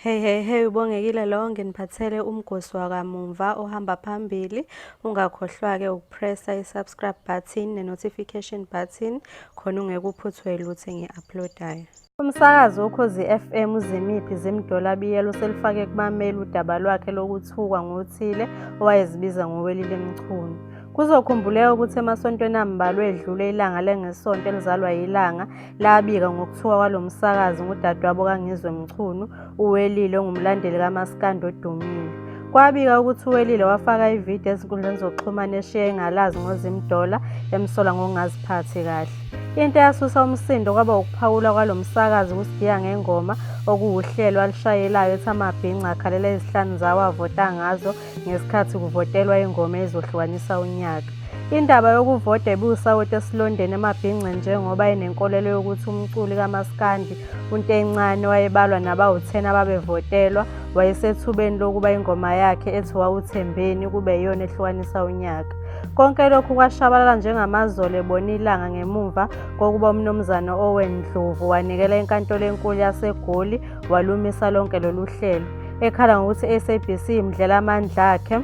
Hey hey hey uBongekile lo nginiphathele umgosi wakamumva ohamba phambili. Ungakhohlwa-ke ukupressa i-subscribe button ne-notification button khona ungeke uphuthwe lutho engi-uploadayo. Umsakazi woKhozi FM uZimiphi Zimdola Biyela uselufake kubameli udaba lwakhe lokuthukwa ngothile owayezibiza ngoWelile Mchunu. Kuzokhumbuleka ukuthi emasontweni ambalwa edlule ilanga lengesonto elizalwa yilanga labika ngokuthuka kwalo msakazi ngudadewabo kaNgizwe Mchunu, uWelile ongumlandeli kamaskandi odumile. Kwabika ukuthi uWelile wafaka ividiyo ezinkundleni zokuxhumana eshiye engalazi ngoZimdola emsola ngokungaziphathi kahle. Into eyasusa umsindo kwaba ukuphawula kwalo msakazi kuSigiya Ngengoma okuwuhlelo alushayelayo ethi amabhinca akhalela izihlanu zawo avota ngazo ngesikhathi kuvotelwa ingoma ezohlukanisa unyaka. Indaba yokuvota ibiwusawoti esilondeni emabhinceni njengoba enenkolelo yokuthi umculi kamaskandi uNtencane wayebalwa nabawu-10 ababevotelwa wayesethubeni lokuba ingoma yakhe ethi Wawuthembeni kube yiyona ehlukanisa unyaka. Konke lokhu kwashabalala njengamazolo ebona ilanga ngemumva kokuba uMnumzane Owen Ndlovu wanikela eNkantolo eNkulu yaseGoli walumisa lonke lolu hlelo ekhala ngokuthi i-SABC imdlela amandla akhe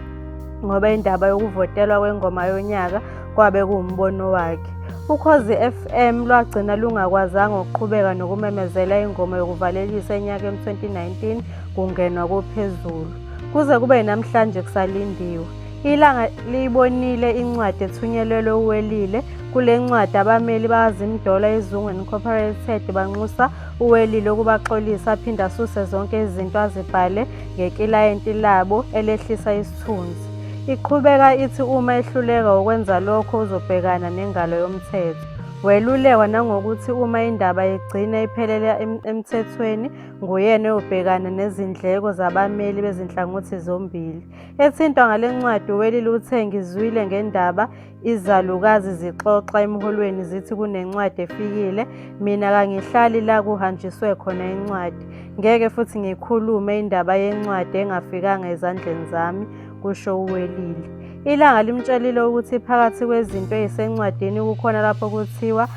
ngoba indaba yokuvotelwa kwengoma yonyaka kwabe kuwumbono wakhe. Ukhozi FM lwagcina lungakwazanga ukuqhubeka nokumemezela ingoma yokuvalelisa enyakeni 2019 kungenwa kophezulu. Kuze kube namhlanje kusalindiwe. Ilanga liyibonile incwadi ethunyelelwe uWelile. Kule ncwadi abameli bakaZimdollar iZungu Incorporated banxusa uWelile ukuba axolise aphinde asuse zonke izinto azibhale ngekilayenti labo elehlisa isithunzi. Iqhubeka ithi uma ehluleka ukwenza lokho uzobhekana nengalo yomthetho. Welulekwa nangokuthi uma indaba igcina iphelele emthethweni nguyena oyobhekana nezindleko zabameli bezinhlangothi zombili. Ethintwa ngale ncwadi uWelile uthe ngizwile ngendaba Izalukazi zixoxa emholweni zithi kunencwadi efikile, mina kangihlali la kuhanjiswe khona incwadi. Ngeke futhi ngikhulume indaba yencwadi engafikanga ezandleni zami, kusho uWelile. Ilanga limtshelile ukuthi phakathi kwezinto ezisencwadini kukhona lapho kuthiwa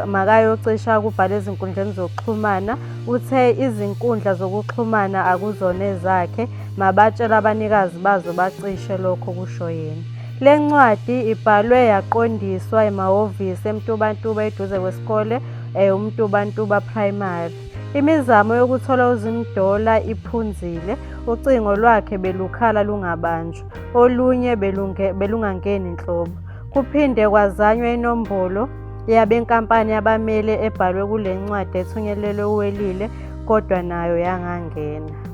makayocisha ukubhala ezinkundleni zokuxhumana. Uthe izinkundla zokuxhumana akuzona ezakhe, mabatshele abanikazi bazo bacishe lokho, kusho yena. Le ncwadi ibhalwe yaqondiswa emahhovisi eMtubatuba eduze kwesikole uMtubatuba Primary. Imizamo yokuthola uZimdola iphunzile, ucingo lwakhe belukhala lungabanjwa, olunye belungangeni nhlobo. Kuphinde kwazanywa inombolo yabenkampani yabameli ebhalwe kule ncwadi ethunyelelwe uWelile kodwa nayo yangangena.